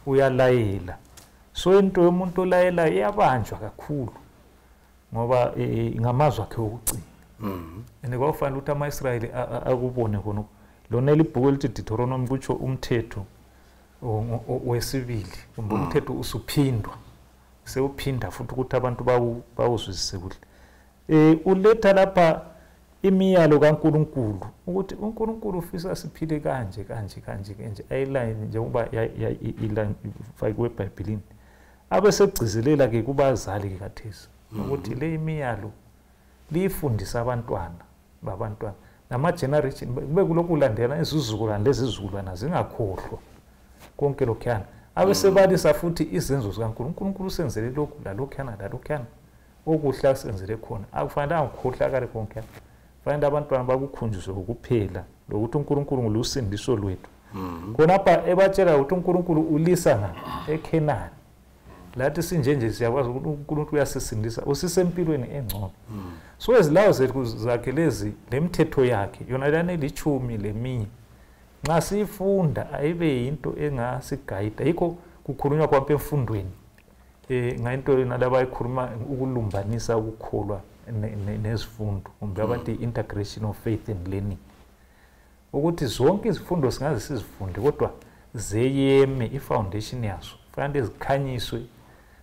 uyalayela. So into yomuntu olayelayo iyabanjwa kakhulu ngoba ngamazwi akhe wokugcina. And kwakufanele ukuthi ama-Israyeli akubone khona. Lona elibhuku elithi Deuteronomy kutsho umthetho wesibili, kumbe umthetho usuphindwa, sewuphinda futhi ukuthi abantu bawuzwisise kuhle. Uletha lapha imiyalo kaNkulunkulu ukuthi uNkulunkulu ufisa siphile kanje kanje kanje kanje, ayiline njengoba ifakiwe eBhayibhelini. Abesegcizelela ke kubazali ke khathesi ukuthi le imiyalo liyifundisa abantwana babantwana nama-generation, kube kulokhu kulandela izizukulwane lezizukulwana zingakhohlwa konke lokhuyana. Abesebalisa futhi izenzo zikaNkulunkulu, uNkulunkulu usenzele lokhu lalokhuyana lalokhuyana, okuhle asenzele khona, akufanelanga kukhohlakale konke. Fanele abantwana bakukhunjuzwe ukuphela lokuthi uNkulunkulu ngulusindiso lwethu. Khonapha ebatshela ukuthi uNkulunkulu ulisa ngapha eKhenani, lathi sinjenje siyakwazi ukuthi uNkulunkulu uyasisindisa, usisempilweni engcono. So izilayo zethu zakhe lezi lemithetho yakhe yona lana elitshumi leminye, nxa siyifunda ayibe yinto engasigayida. Yikho kukhulunywa kwampa emfundweni ngayinto yona labayikhuluma ukulumbanisa ukukholwa nezifundo, kumbe abathi integration of faith and learning, ukuthi zonke izifundo singaze sizifunde kodwa zeyeme i-foundation yazo fanele zikhanyiswe,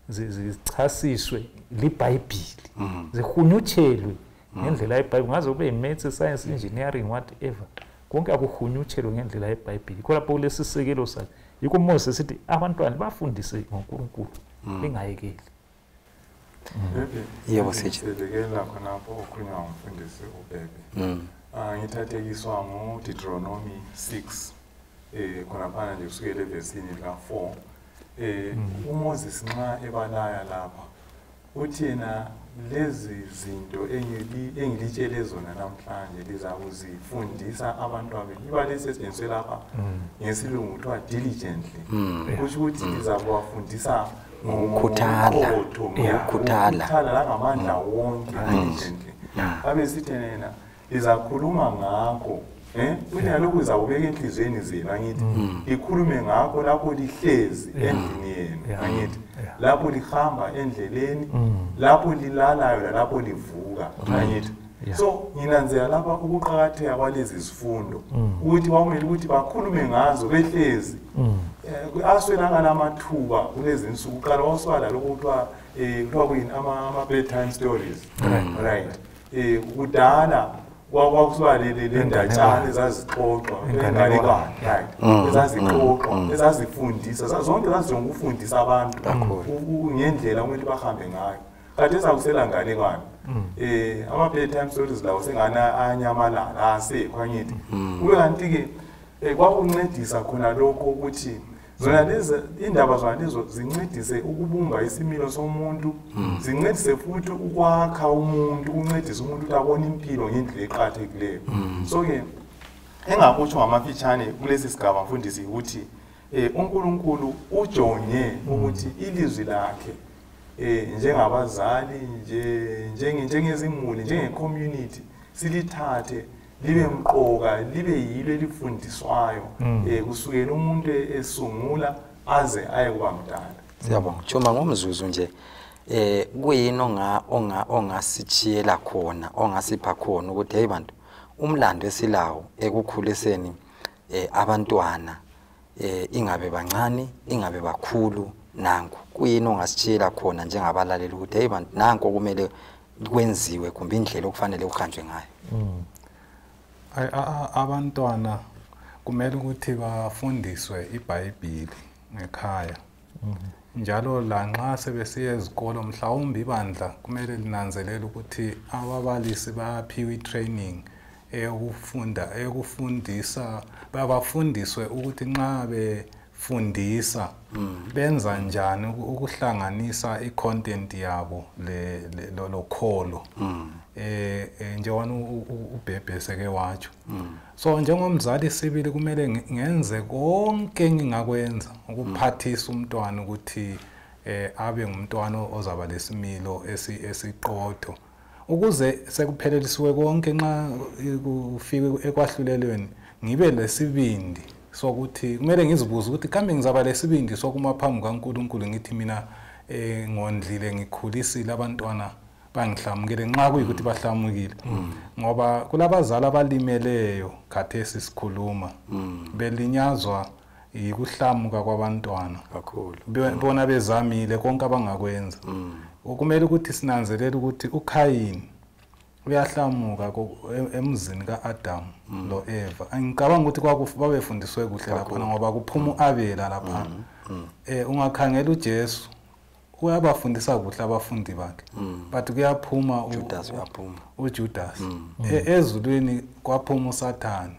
zichasiswe liBhayibheli, zihunyutshelwe ngendlela yeBhayibheli. Ngaze kube yi-maths, science, engineering, whatever, konke akuhunyutshelwe ngendlela yeBhayibheli. Yikho lapho kulesisekelo sakhe. Yikho uMoses esithi abantwana bafundise ngoNkulunkulu, bengayekeli. Yebo sithe. Sibekela khonapho okhulunywa ngumfundisi uBebe. Ngithathekiswa nguDeuteronomy 6 khonaphana nje kusukela evesini lika-4. uMoses nxa ebalaya lapha uthi yena lezi zinto engilitshele zona namhlanje lizakuzifundisa abantwana. Ibala elisetshenziswe lapha ngesilungu kuthiwa diligently, kusho ukuthi lizakubafundisa ngokukhuthala langamandla wonke, diligently. Abe sithi yena lizakhuluma ngakho, uthi nalokhu uzakubeka enhliziyweni zenu, angithi likhulume ngakho lapho lihlezi endlini yenu, angithi lapho lihamba endleleni, lapho lilalayo lalapho livuka, angithi. So nginanzela lapha ukuqakatheka kwalezi zifundo ukuthi kwamele ukuthi bakhulume ngazo behlezi. Aswelanga lamathuba kulezi insuku. Kuqala kwaswala lokhu kuthiwa kuyini ama-bedtime stories, right? Kudala kwakusuka le ndatshana ezazixoxwa, inganekwane, right? Ezazixoxwa, ezazifundisa, zonke zazijonga ukufundisa abantu ngendlela okumele bahambe ngayo. Khathesi akusela nganekwane. Ama-bedtime stories lawo sengana anyamalala asekho angithi. Kube kanti-ke kwakuncedisa khona lokho ukuthi zona lezi indaba zona lezo zincedise ukubumba isimilo somuntu, zincedise futhi ukwakha umuntu, ukuncedisa umuntu ukuthi abone impilo ngendlela eqakathekileyo. So-ke engakutsho ngamafitshane kulesi sigaba mfundisi ukuthi uNkulunkulu ujonge ukuthi ilizwi lakhe njengabazali njengezimuli njenge-community silithathe libe mqoka, libe yilo elifundiswayo kusukela umuntu esungula aze aye kuba mdala. Siyabonga. Chuma ngomzuzu nje kuyini ongasitshiyela khona, ongasipha khona ukuthi hey bantu, umlando esilawo ekukhuliseni abantwana ingabe bancane ingabe bakhulu, nanku kuyini ongasitshiyela khona njengabalaleli ukuthi hey bantu nanku kumele kwenziwe kumbe indlela okufanele kuhanjwe ngayo? Abantwana kumele ukuthi bafundiswe iBhayibhili ngekhaya. Njalo lanxa sebesiya ezikolo mhlawumbe ibandla kumele linanzelele ukuthi ababalisi bayaphiwa i-training eyokufunda, eyokufundisa, babafundiswe ukuthi nxa befundisa benza njani ukuhlanganisa i-content yabo lokholo. Njengoba uBhebhe seke watsho. So njengomzali sibili kumele ngenze konke engingakwenza ukuphathisa umntwana ukuthi abe ngumntwana ozaba lesimilo esiqotho, ukuze sekuphelelisiwe konke nxa kufike ekwahlulelweni ngibe lesibindi sokuthi kumele ngizibuze ukuthi kambe ngizaba lesibindi sokuma phambi kaNkulunkulu ngithi mina ngondlile ngikhulisile abantwana bangihlamukele nxa kuyikuthi bahlamukile. Ngoba kulabazali abalimeleyo khathesi sikhuluma belinyazwa yikuhlamuka kwabantwana kakhulu, bona bezamile konke abangakwenza. Kumele ukuthi sinanzelele ukuthi uKhayini uyahlamuka emzini kaAdam loEva. Ngicabanga ukuthi babefundiswe kuhle lapha ngoba kuphuma uAbela lapha. Ungakhangela uJesu uyabafundisa kuhle abafundi bakhe, but kuyaphuma uJudas, uyaphuma uJudas. Ezulwini kwaphuma uSathane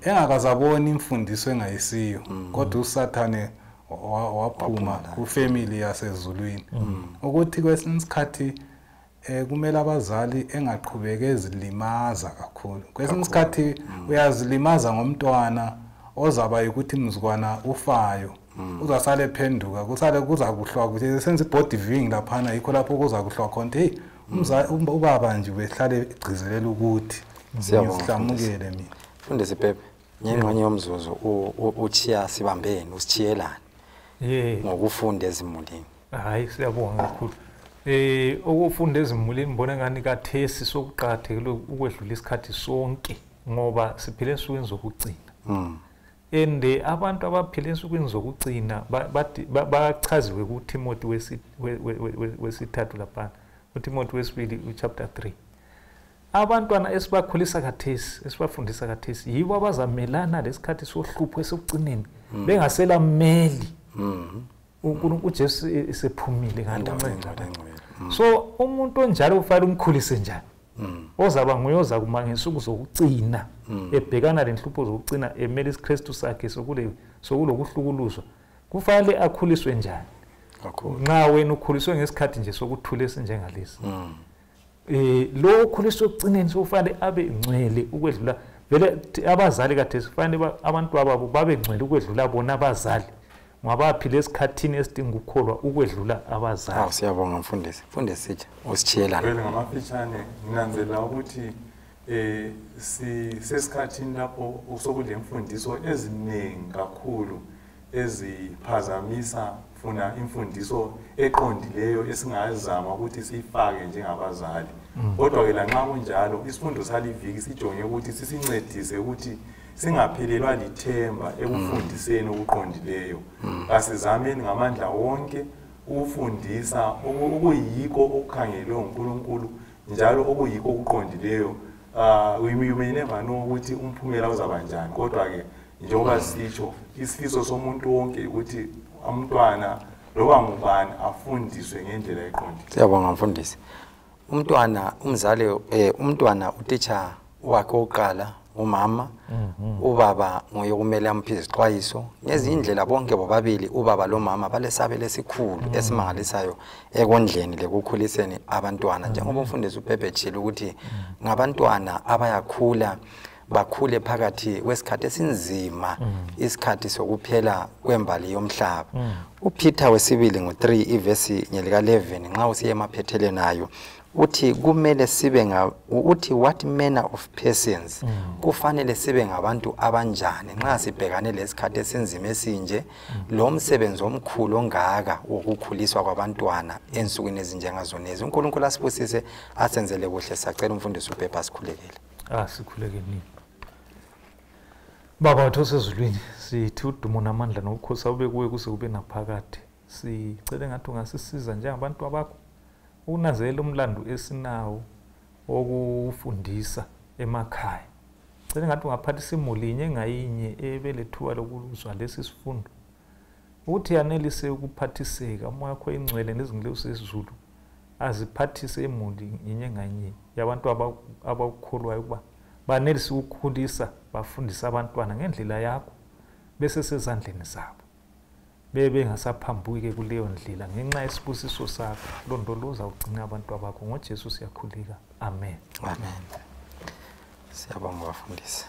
engakazaboni imfundiso engayisiyo, kodwa uSathane waphuma kufamily yasezulwini. Ukuthi kwesinye isikhathi kumele abazali engaqhubeke ezilimaza kakhulu. Kwesinye isikhathi uyazilimaza ngomntwana ozaba ukuthi mzukwana ufayo uzasale ephenduka, kusale kuza kuhlwa ukuthi senze body viewing laphana, yikho lapho kuza kuhlwa khona hey ubaba nje behlale egcizelela ukuthi ngihlamukele mina. Mfundisi Pepe, ngengxenye yomzuzu uchiya sibambeni usithiyelani ngokufunda ezimulini? Hayi, siyabonga kakhulu. Ukufunda ezimulini ngibona ngani kathesi sokuqakathekile ukwedlula isikhathi sonke, ngoba siphila ensukwini zokugcina. Ende abantu abaphila ensukwini zokugcina bachaziwe kuTimothy wesithathu laphana, uTimothy wesibili uchapter 3. Abantwana esibakhulisa kathesi, esibafundisa kathesi, yibo abazamelana lesikhathi sohlupho esokugcineni bengasela mmeli. uNkulunkulu uJesu esephumile kanti. So umuntu onjalo ufanele umkhulise njani? Ozaba nguye oza kuma ngensuku zokugcina ebhekana lenhlupho zokugcina emele isiKristu sakhe sokulokuhlukuluzwa, kufanele akhuliswe njani? Nxa wena ukhuliswe ngesikhathi nje sokuthula esinjengalesi, lo ukhuliswe ekugcineni sokufanele abe ngcwele ukwedlula vele abazali khathesi, kufanele abantu babo babe ngcwele ukwedlula bona abazali, ngoba baphila esikhathini esidinga ukukholwa ukwedlula abazali. Siyabonga mfundisi. Mfundisi Sitsha, usithiyelana. Vele ngamafitshane nginanzelela ukuthi sisesikhathini lapho sokulemfundiso eziningi kakhulu eziphazamisa funa imfundiso eqondileyo esingazama ukuthi siyifake njengabazali. Kodwa ke lanxa kunjalo isifundo saliviki sijonge ukuthi sisincedise ukuthi singaphelelwa lithemba ekufundiseni okuqondileyo. Asizameni ngamandla wonke ukufundisa okuyikho okukhangelwe uNkulunkulu njalo okuyikho okuqondileyo. You may never know ukuthi umphumela uzaba njani, kodwa ke njengoba sitsho isifiso somuntu wonke ukuthi umntwana Loba ngubani afundiswe ngendlela eqondile. Siyabonga mfundisi. Umntwana umzali umntwana utitsha wakhe oqala umama, ubaba nguye okumele amuphe izixwayiso. Ngezinye indlela bonke bobabili ubaba lomama balesabelo esikhulu esimangalisayo ekondleni lekukhuliseni abantwana. Njengoba umfundisi uBhebhe ukuthi ngabantwana abayakhula bakhule phakathi kwesikhathi esinzima, isikhathi sokuphela kwembali yomhlaba. uPeter wesibili ngo3 ivesi ngelika 11 nxa usiye emaphethelweni ayo uthi kumele sibe uthi what manner of persons, kufanele sibe ngabantu abanjani nxa sibhekane lesikhathi esinzima esinje, lo msebenzi omkhulu ongaka wokukhuliswa kwabantwana ensukwini ezinjengazonezi. uNkulunkulu asibusise asenzele kuhle. Sacela umfundisi uBhebhe asikhulekele. Sikhulekeni. Baba wethu osezulwini, sithi udumo namandla nobukhosi awube kuwe kuze kube naphakade. Sicele ngathi ungasisiza njengabantu abakho ukunanzelela umlando esinawo wokufundisa emakhaya. Cele ngathi ungaphathisa imuli inye ngayinye ebelethuba lokuzwa lesi sifundo, ukuthi yanelise ukuphathiseka. Umoya wakho ingcwele nezingilosi zezulu aziphathise imuli inye ngayinye yabantu abakukholwayo ukuba banelise ukukhulisa bafundise abantwana ngendlela yakho bese sezandleni zabo, bebe ngasaphambuki kuleyo ndlela ngenxa yesibusiso sakho. Londoloza ugcine abantu abakho. NgoJesu siyakhuleka, amen. Amen. Siyabonga bafundisi.